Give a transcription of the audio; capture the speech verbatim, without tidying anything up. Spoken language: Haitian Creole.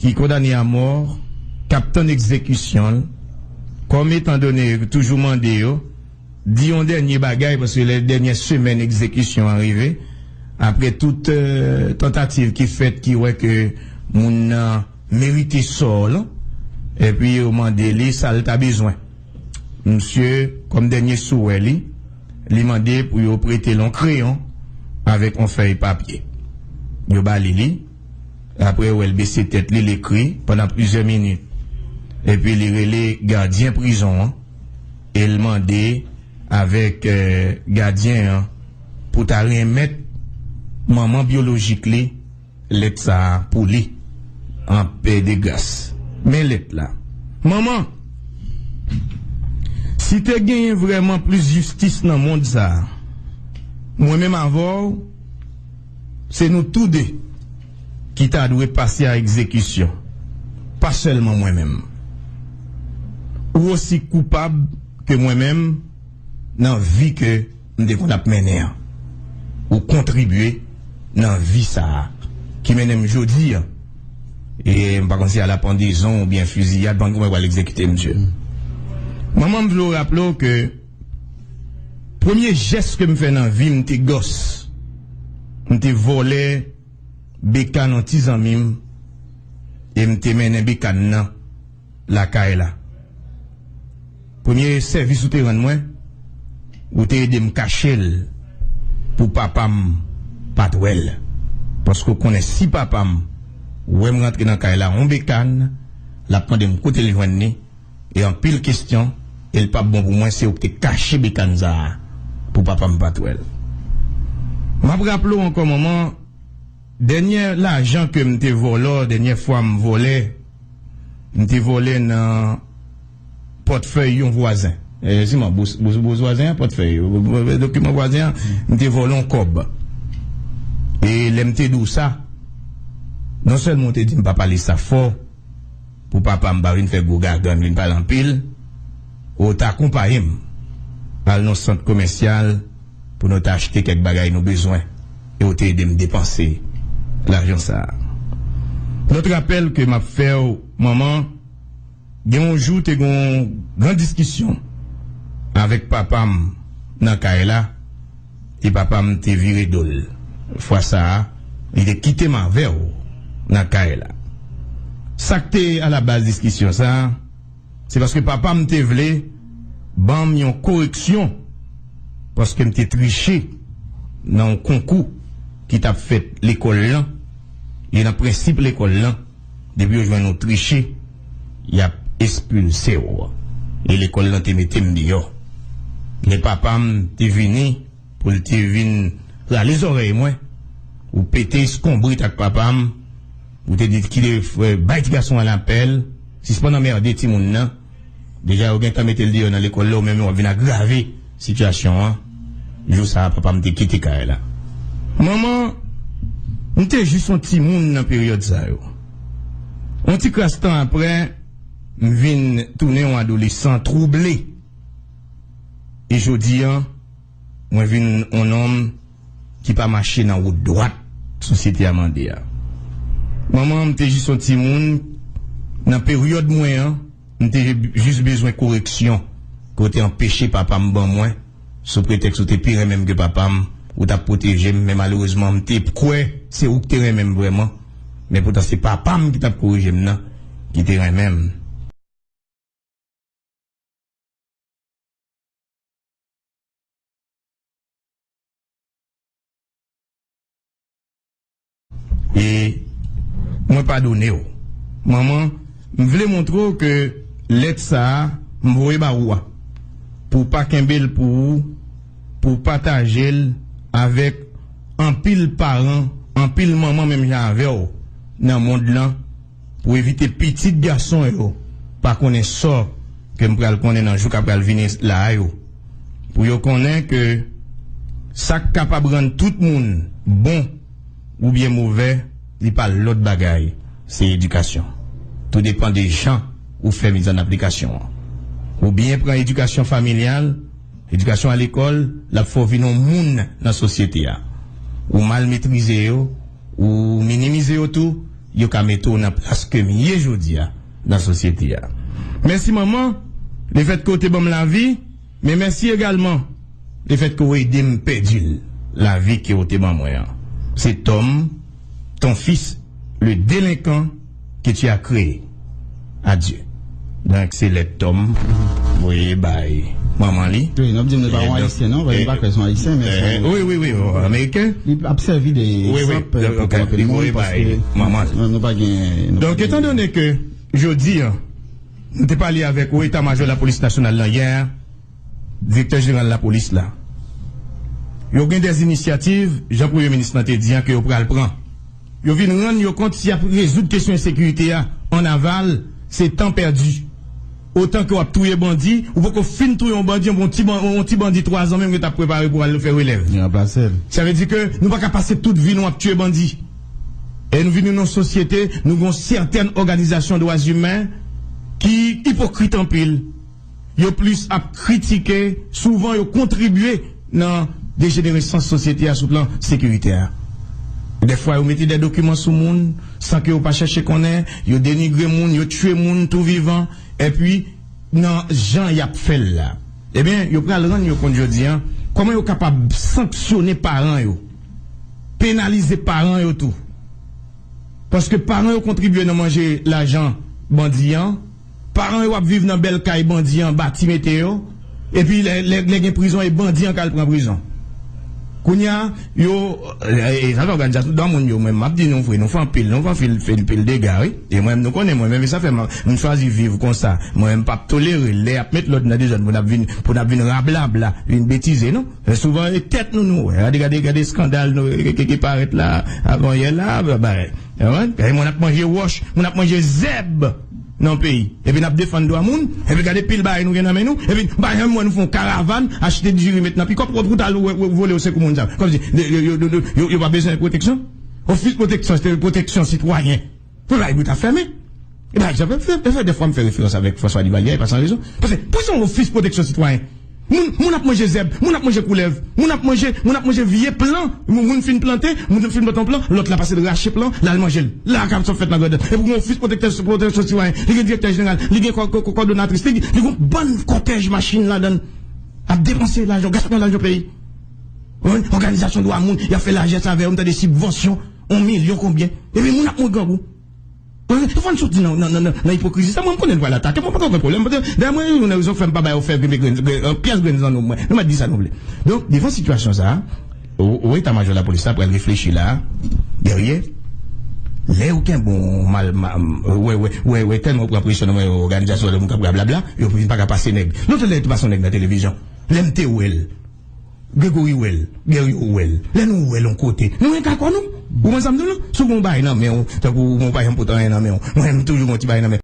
ki kondane a mò, k ap tann egzekisyon l, kòm etan done yo toujou mande yo, di yon dènye bagay, paske lè dènyè semèn egzekisyon an rive, apre tout, euh, tantativ ki fèt ki wè ke moun nan merite sò l, epi yo mande li sa l ta bezwen. Misye, kòm dènye souwè li, li mande pou yo prete l yon kreyon avèk yon fèy papye. Yo ba li li. Apre, yo wè l bese tèt li, l ekri pandan plizyè minit. Epi li rele gadyen prizon an e l mande avèk, euh, gadyen an pou ta renmèt manman byolojik li lèt sa a pou li, an pè de gras. Men lèt la. Manman, si te genyen vrèman plis jistis nan mond sa a, mwen menm avè w, se nou toude ki ta dwe pase a egzekisyon, pa sèlman mwen menm. Ou osi koupab ke mwen menm nan vi ke m te konn ap mennen an. Ou kontribye nan vi sa a ki mennen m jodi an. E m pa konn si a la pandezon oubyen fiziyad, pa konn kouman yo pral egzekite misye. Manman, m vle w raple w ke premye jès ke m fè nan vi m, m te gòs. M te vòlè bekann yon ti zanmi m e m te mennen bekann nan lakay la. Premye sèvis ou te rann mwen, ou te ede m kache l pou papa m pa t wè l. Paske w konnen si papa m wè m rantre nan kay la yon bekann, l ap mande m kote l jwenn li, e anpil kesyon, e l p ap bon pou mwen, se ou ki te kache bekann sa a pou papa m pa t wè l. M ap raple w ankò, manman, dènyè lajan ke m te vòlè, dènyè fwa m vòlè, m te vòlè nan pòtfèy yon vwazen. E, siman, bous, bous, bous vwazen an, pòtfèy, dokiman vwazen an, m te vòlè yon kòb. E lè m te di w sa, non sèlman w te di m pa pale sa fò, pou papa m pa vin fè gwo gagann, vin pale anpil, ou t akonpaye m al nan sant komèsyal pou nou te achte kèk bagay nou bezwen, e ou te ede m depanse lajan sa a. Lòt rapèl ke m ap fè w, manman, gen yon jou te gen yon gran diskisyon avèk papa m nan kay la, e papa m te vire do l. Fwa sa a, li te kite m avè w nan kay la. Sa k te alabaz diskisyon sa a, se paske papa m te vle ban m yon koreksyon, paske m te triche nan yon konkou ki t ap fèt lekòl lan, e nan prensip lekòl lan, depi yo jwenn ou triche, y ap ekspilse w. E lekòl lan te mete m deyò. Lè papa m te vini, pou l te vin rale zòrèy mwen, ou pete eskonbrit ak papa m, ou te di kite, bay ti gason an lapè, sispann anmède timoun nan. Deja yo gentan mete l deyò nan lekòl la, ou menm w ap vin agrave sitiyasyon an. Jou sa a, papa m te kite kay la. Manman, m te jis yon timoun nan peryòd sa yo. Yon ti kras tan apre, m vin tounen yon adolesan twouble. E jodi an, mwen vin yon nonm ki pa mache nan wout dwat sosyete a mande a. Manman, m te jis yon timoun nan peryòd mwen an, m te jis bezwen koreksyon ke w te anpeche papa m ban mwen, sou pretèks ou te pi renmen m ke papa m, ou t ap pwoteje m, men malerezman, m te kwè se ou ki te renmen m vrèman, men poutan se papa m ki t ap korije m nan, ki te renmen m. E mwen padone w. Manman, m vle montre w ke lèt sa a, m voye ba ou a, pou w pa kenbe l pou ou, pou w pataje l avèk anpil paran, anpil manman menm jan avè w nan mond lan, pou evite pitit gason yo pa konnen sò ke m pral konnen nan jou k ap pral vini la a yo. Pou yo konnen ke sa k kapab rann tout moun bon oubyen movè, li pa lòt bagay, se edikasyon. Tou depann de jan ou fè miz an aplikasyon an. Ou byen pran edikasyon familyal, edikasyon a lekòl, l ap fè w vin yon moun nan sosyete a. Ou mal metrize yo, ou minimize yo tou, yo ka mete w nan plas ke m ye jodi a nan sosyete a. Mèsi manman, lefètke w te ban m lavi, men mèsi egalman lefètke w ede m pèdi l, lavi ke w te ban mwen an. C'est Tom, ton fils, le délinquant que tu as créé. Adieu. Donk, se lèt Tom voye bay manman li. Wi, n ap di nou pa yon ayisyen, non, paske m pa kwè se yon ayisyen, men se yon, wi, wi, wi, yon ameriken. Li ap sèvi de egzanp pou anpil moun, paske nou pa gen, donk, etan done ke jodi a, nou te pale avèk wo eta majò lapolis nasyonal la yè, direktè jeneral lapolis la, yo gen dè inisyativ, jan premye minis lan te di an, ke yo pral pran. Yo vin rann yo kont si y ap rezoud kesyon ensekirite a an aval, se tan pèdi. Otan ke w ap touye bandi, ou poko fin touye yon bandi, yon ti, ban- yon ti bandi twa zan menm yo t ap prepare pou al fè relèv. Li ranplase l. Sa vle di ke nou pa ka pase tout vi nou ap tiye bandi. E nou vin nan yon sosyete, nou gen yon sètèn òganizasyon dwa imen ki ipokrit anpil. Yo plis ap kritike, souvan yo kontribye nan dejeneresans sosyete a sou plan sekirite a. Dèfwa yo mete de dokiman sou moun san ke yo pa chèche konnen, yo denigre moun, yo tiye moun tou vivan, epi nan jan y ap fè l la. Ebyen, yo pral rann yo kont jodi a, kòman yo kapab sanksyone paran yo, penalize paran yo tou. Paske paran yo kontribye nan manje lajan bandi an. Paran yo ap viv nan bèl kay bandi an bati mete yo. Epi lè, lè, lè gen prizon, e bandi an k al pran prizon. Kounye a, yo, e, e, sa fè òganizasyon dwa moun yo, mwen, m ap di nou vre, nou fè anpil, nou fè anpil, fè anpil dega, wi. E mwen, nou konnen, mwen, menm sa fè m, m chwazi viv konsa. Mwen, m p ap tolere lè y ap met lòd nan dezòd pou n ap vin, pou n ap vin rablabla, vin betize, non. E souvan, e tèt nou, nou wè. Gade, gade, gade eskandal nou, ki, ki, ki parèt la, avan yè la, ba, ba, e moun ap manje wòch, moun ap manje zèb nan peyi. Epi n ap defann dwa moun, epi gade pil bagay nou gen nan men nou, epi bagay menm wè nou fè yon karavàn, achte diri met nan pikòp, wòt wout al wè, wè, vole yo sekou moun sa. Kòmsi, yo, yo, yo, yo, yo, yo pa bezwen pwoteksyon? Ofis pwoteksyon, se pwoteksyon sitwayen. Pou bagay bout ap fèmen. E pa egzanp, e fè, e fè dèfwa m fè referans avèk François Duvalier, e pa san rezon. Paske, pou se yon ofis pwoteksyon sitwayen, moun, moun ap manje zèb, moun ap manje koulèv, moun ap manje, moun ap manje vye plan, moun, moun fin plante, moun fin plante yon plan, lòt la pase l rache plan, l al manje l. La ka sa fèt nan grandans. E pou yon ofis pwotektè, pwoteksyon sitwayen, li gen direktè jeneral, li gen kò-, kò-, kò-, kòdonatris, li, li gen yon bann kòtèj machin ladan l. Ap depanse lajan, gaspiye lajan peyi. Wi, òganizasyon dwa moun, y ap fè lajès avè yo, m tande sibvansyon, yon milyon konbyen. Epi moun ap mouri grangou. Wi, fò n soti nan, nan, nan, nan, nan ipokrizi sa, mwen m konnen l pral atake, mwen pa gen pwoblèm. Dayè mwen, youn nan rezon k fè m pa bay yo fè grenn, grenn, grenn, pyès grenn zanno mwen. Nou mèt di sa nou vle. Donk, devan sitiyasyon sa a, o, o eta majò lapolis la pral reflechi la, dèyè, lè yo gen bon mal, ma-, wè, wè, wè, wè, tèlman yo pran presyon nan men òganizasyon, lè moun k ap rablabla, yo pa ka pase nèg. Lòt lè yo te pase yon nèg nan televizyon. Lè m te wè l, Gregory wè l, Guerrier wè l. Lè nou wè l yon kote, nou renmen kò nou. Ou konn sa m di w la? Si w gen yon bagay nan men w, tankou ou gen yon bagay pou anyen nan men w. Mwen, m toujou gen yon ti bagay nan men.